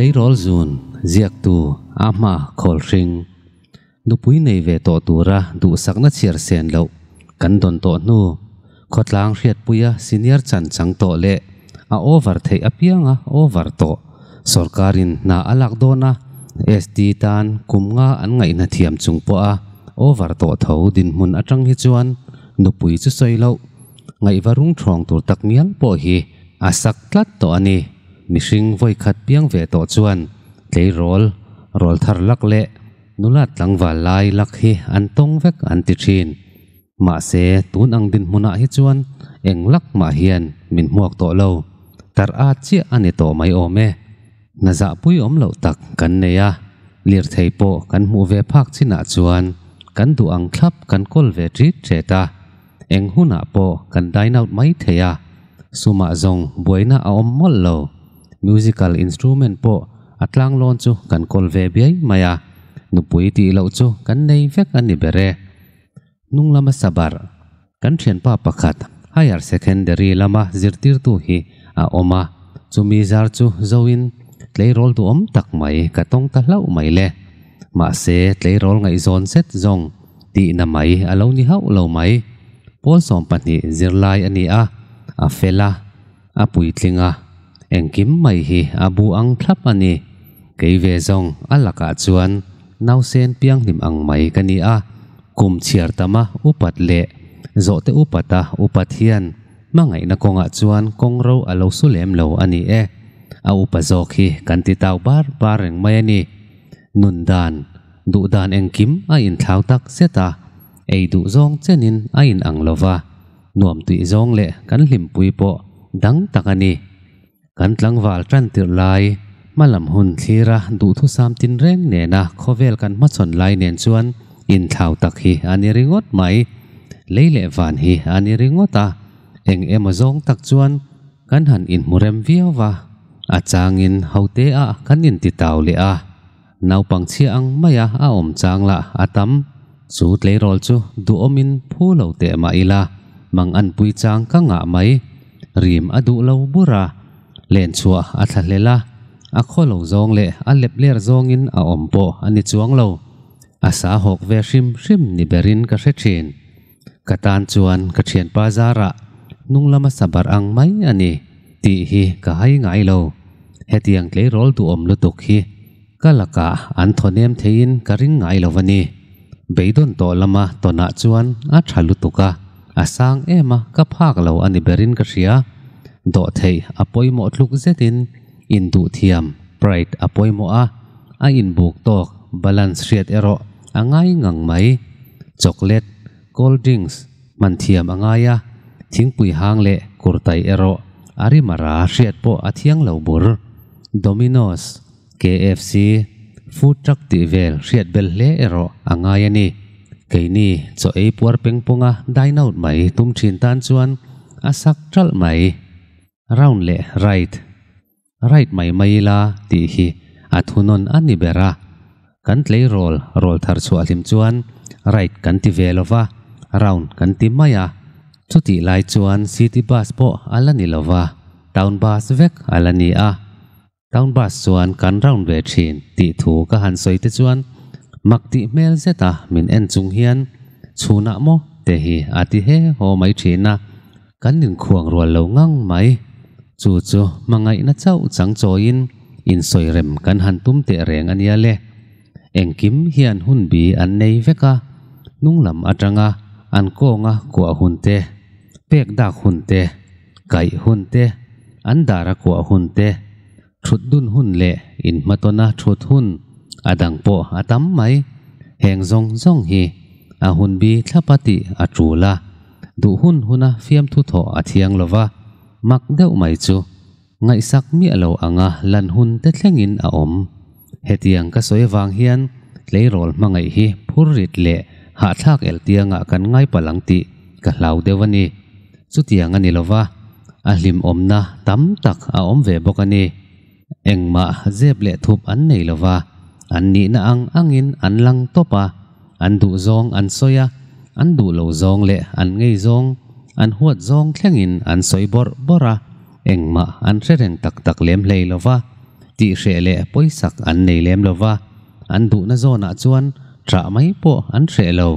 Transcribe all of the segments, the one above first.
Tleirawl zun ziaktu Ahma Khawlhring nupui nei ve tawh tura duhsakna chhiar sen loh kan dawn tawh hnu khawtlang hriatpuia senior chan chang tawh leh a over theih apianga over tawh sawrkarin hna a lak dawn a, ST tan kum nga an ngaihna thiam chung pawha over tawh tho dinhmun atang hi chuan nupui chu sawi loh ngaihva rung thawng tur tak ngial pawh hi a sak tlat tawh a ni. Mihring vawi khat piang ve tawh chuan tleirawl, rawl thar lak leh nula tlangval lai lak hi an tawng vek an ti thin. Mahse, tun ang dinhmunah hi chuan eng lak mah hian min hmuak tawh lo. Tar a chiah a ni tawh mai awm e. Hna zahpui awm loh tak kan nei a, lirthei pawh kan hmuh ve phak chinah chuan kan duh ang thlap kan kawl ve ṭit ṭet a. Eng hunah pawh kan dine out mai thei a, sumah zawng buaina a awm mawlh lo. Musical instrument pawh a tlanglawn chu kan kawl ve biai mai a, nupui tih loh chu kan nei vek a ni ber e. Hnung lama sabar, kan thianpa pakhat higher secondary lama zirtirtu hi a awm a, chumi zar chu zoin tleirawl duhawm tak mai ka tawng ta hlauh mai le. Mahse tleirawl ngaihzawn zet zawng Tihna mai a lo ni hauh lo mai. Pawl 12 zirlai a ni a, a fel a, a puitling a, engkim mai hi a bu ang thlap a ni. Kei ve zawng a lakah chuan nausen pianghlim ang mai ka ni a, kum chhiar tama upat leh zawhte upata upat hian hmangaihna kawngah chuan kawngro a lo su lem lo a ni e. A upa zawk hi kan ti tau bar bar reng mai a ni. Nun dan. Duh dan engkim a inthlau tak zet a, ei duh zawng chenin a inang lo va, nuam tuih zawng leh kan hlimpui pawh dang tak a ni. Kan tlangval tan tirh lai, hmalam hun thlira duhthusam tinreng nena khawvel kan hmachhawn lai nen chuan inthlau tak hi a ni ringawt mai. Lei leh van hi a ni ringawt a, eng emaw zawng tak chuan kan han inhmu rem viau va, a changin hote ah kan intitau leh a. Naupang chhia ang maia a awm chang lah a tam. Chu tleirawl chu duhawmin phu lo teh mah ila, mang an pui chang ka ngah mai. Rim a duh lo bur a, len chhuah a thla hlel a, a khaw lo zawng leh a lep ler zawngin a awm pawh a ni chuang lo. A sa hawk ve hrim hrim ni berin ka hre thin. Ka tan chuan ka thianpa zarah hnung lama sabar ang mai a ni tih hi ka hai ngai lo. Hetiang tleirawl duhawm lutuk hi ka lakah an thaw nem theiin ka ring ngai lo a ni. Beidawn tawh lama tawnah chuan a tha lutuk a, a sang em a ka phak lo a ni berin ka hria. Dawhtheih a pawimawh tluk zetin induhthiam, pride, a pawimawh a, a inbuk tawk, balance, hriat erawh a ngai ngang mai. Chocolate, cold drinks hman thiam a ngai a, thingpui hang leh kurtai erawh a rim a ra hriat pawh a thiang lo bur. Domino's, KFC, food truck tih vel hriat bel hle erawh a ngai a ni. Keini chaw ei puar peng pawnga dine out mai tum thin tan chuan a sak ṭalh mai. Round leh right. Right mai mai ila tih hi a thunawn a ni ber a. Kan tleirawl rawl thar chhuah hlim chuan right kan ti ve lo va, round kan ti mai a. Chutih lai chuan city bus pawh a la ni lo va, town bus vek a la ni a. Town bus chuan kan round ve thin tih thu ka han sawi te chuan mak tih hmel zet a min en chung hian chhunah maw te hi a ti he haw mai thin a. Kan inkhuang rual lo ngang mai. Chu chu hmangaihna chauh chang chawiin insawirem kan han tum teh reng a nia le. Engkim hian hun bi an nei vek a, hnung lam atanga an kawnga kuah hun te, pek dak hun te, kaih hun te, an dara kuah hun te, thut dun hun leh inhmatawna thut hun a dang pawh a tam mai. Heng zawng zawng hi a hun bi thlapa tih a tul a, duh hun huna fiamthu thawh a thiang lo va, mak deuh mai chu ngaihsak miah lo anga lan hun te thlengin a awm. Hetiang ka sawi avang hian tleirawl hmangaih hi phur rit leh hahthlak el tiangah kan ngai palh ang tih ka hlau deuh a ni. Chutiang a ni lo va, a hlimawmna tam tak a awm ve bawk a ni. Engmah zep leh thup an nei lo va, an nihna ang angin an lang tawp a, an duh zawng an sawi a, an duh lo zawng leh an ngei zawng, an huat zawng thlengin an sawi bawrh bawrh a, engmah an hre reng tak tak lem hlei lo va. Tih hreh leh pawisak an nei lem lo va, an duhna zawnah chuan ṭah mai pawh an hreh lo.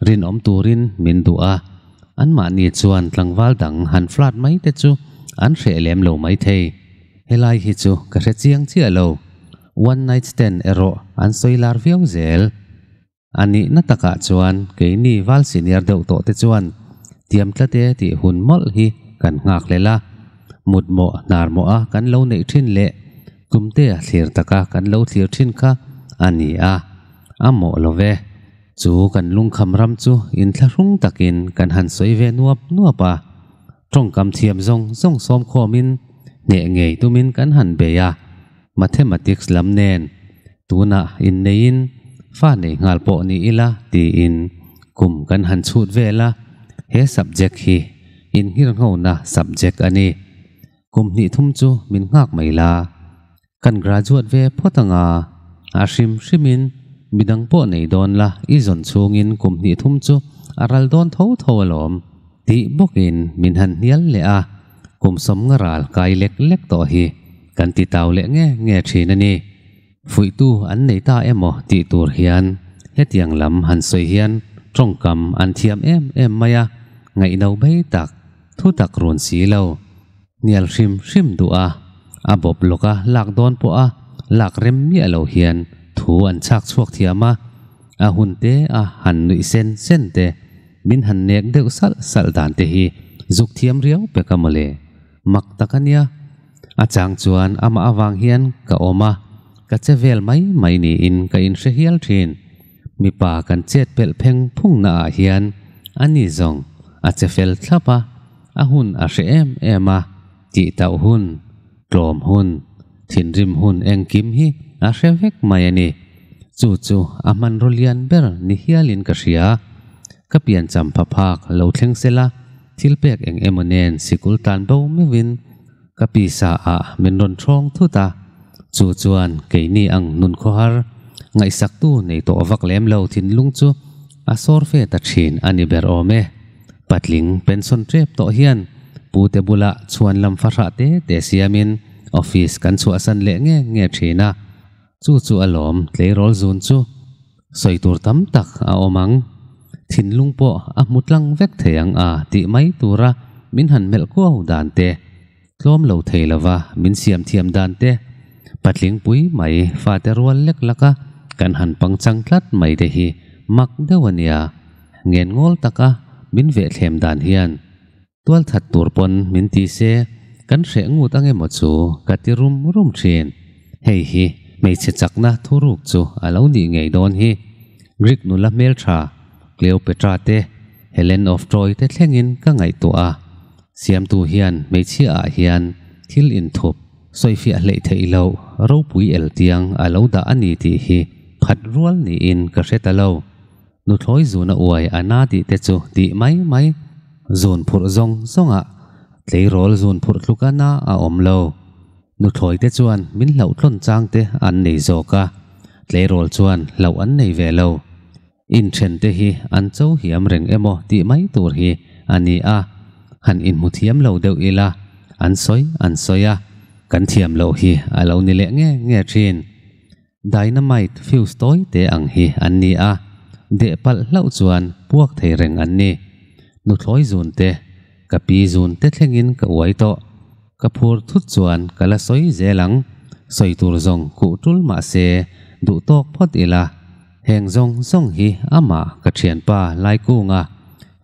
Rinawm turin min duh a, anmahni chuan tlangval dang han flat mai te chu an hreh lem lo maithei. Helai hi chu ka hre chiang chiah lo. One night stand erawh an sawi lar viau zel. A nihna takah chuan keini val senior deuh tawh te chuan tiam tlate tih hun mawlh hi kan nghak hlel a, mut mawh hnar mawh a kan lo neih thin leh tumtea thlir taka kan lo thlir thin kha a ni a, a mawh lo ve. Chu kan lungkham ram chu inthlahrung takin kan han sawi ve nuap nuap a, tawngkam thiam zawng zawng sawmkhawmin hneh ngei tumin kan han bei a. Mathematics lam nen tunah inneiin fa nei nghal pawh ni ila tiin kum kan han chhut vel a, he subject hi inngirnghona subject a ni. Kum hnih thum chu min nghak mai la, kan graduate ve phawt anga a hrim hrimin midang pawh nei dawn la i zawn chhungin kum hnih thum chu a ral dawn tho tho alawm tih bawkin min han hnial leh a, kum sawmnga ral kai lek lek tawh hi. Kan ti tau leh nge nge thin a ni. Fuihtu an nei ta emaw tih tur hian hetiang lam han sawi hian tawngkam an thiam em em mai a, ngaihno bei tak, thu tak run si lo. Hnial hrim hrim duh a, a bawp lawka lak dawn pawh a lak rem miah lo hian thu an chhak chhuak thiam a, a hun te a han nuih sen sen te, min han nek deuh salh salh dan te hi zuk thiam riau pek a mawle. Mak tak a nia. A chang chuan amah avang hian ka awm a, ka che vel mai mai niin ka inhre hial thin. Mipa kan chet pelh pheng phungna ah hian a ni zawng a che fel thlap a, a hun a hre em em a, tih tauh hun, tlawm hun, thinrim hun engkim hi a hre vek mai a ni. Chu chu a hmanraw lian ber ni hialin ka hria. Ka piancham phaphak lo thleng sela Thil pek eng emaw nen sikul tan bo meuhin ka pisa ah min rawn thawng thut a, chu chuan keini ang nun khawhar ngaihsaktu nei tawh vak lem lo thinlung chu a sawr fe ta thin a ni ber awm e. Patling pension tep tawh hian pute bulah chhuan lam fahrah te te siamin office kan chhuahsan leh nge nge thin a, chu chu alawm tleirawl zun chu. Sawi tur tam tak a awm ang. Thinlung pawh a hmu tlang vek thei ang a tih mai tura min han melh kuau dan te, tlawm lo thei lova min siam thiam dan te, patling pui mai fate rual lek laka kan han pangchang tlat mai te hi mak deuh a nia. Ngenngâwl taka min vehthlem dan hian Tualthat tur pawn min ti se, kan hreh ngut ang emaw chu ka ti rum rum thin. Hei hi hmeichhe chakna thuruk chu a lo nih ngei dawn hi. Greek nula hmeltha Cleopatra te, Helen of Troy te thlengin ka ngaihtuah a. Siamtu hian hmeichhia ah hian thil inthup, sawifiah hleih theih loh ropui eltiang a lo dah a ni tih hi phat rual niin ka hre ta lo. Nuthlawi zun a uai a na tih te chu tih mai mai. Zun phurh zawng zawngah tleirawl zun phurh tluk a na a awm lo. Nuthlawi te chuan min hlauh tlawn chang te an nei zawk a, tleirawl chuan hlauh an nei ve lo. Inthen te hi an cho hiam reng emaw tih mai tur hi a ni a, han inhmu thiam lo deuh ila an sawi an sawi a, kan thiam loh hi a lo ni leh nge nge thin. Dynamite fuse tawi te ang hi an ni a, deh palh hlauh chuan puak thei reng an ni. Nuthlawi zun te, ka pi zun te thlengin ka uai tawh. Ka phur thut chuan ka la sawi zel ang, sawi tur zawng kuh tul mah se duh tawk phawt ila. Heng zawng zawng hi amah ka thianpa Laikunga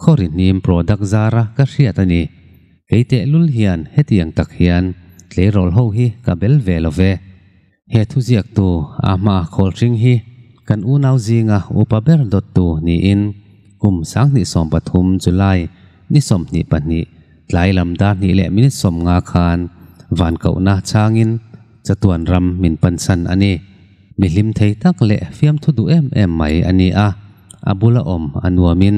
khawri hnim product zara ka hriat a ni. Kei tehlul hian hetiang tak hian tleirawl ho hi ka bel ve lo ve. He thuziaktu a hma khawlhring hi kan unau zinga upa ber dawttu niin kum 2013 July ni 22 tlai lam dar hnih leh minute 50 khan vankohna changin chatuan ram min pansan a ni. Mi hlim thei tak leh fiamthu duh em em mai a ni a, a bula awm a nuamin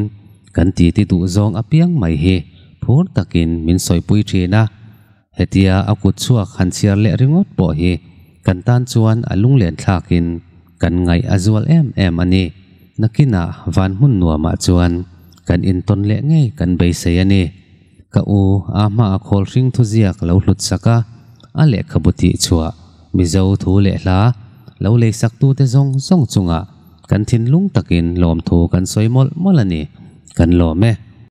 kan titi duh zawng apiang mai hi phur takin min sawipui thin a. Hetia a kut chhuak han chhiar leh ringawt pawh hi kan tan chuan a lunglen thlakin kan ngaih a zual em em a ni. Nakinah van hmun nuamah chuan kan intawn leh ngei kan beisei a ni. Ka u a hma a khawl hring thuziak lo hlut sak a, a lehkhabu tih chhuah Mizo thu leh hla lo leisaktute zawng zawng chungah kan thinlung takin lawmthu kan sawi mawlh mawlh a ni. Kan lawm e.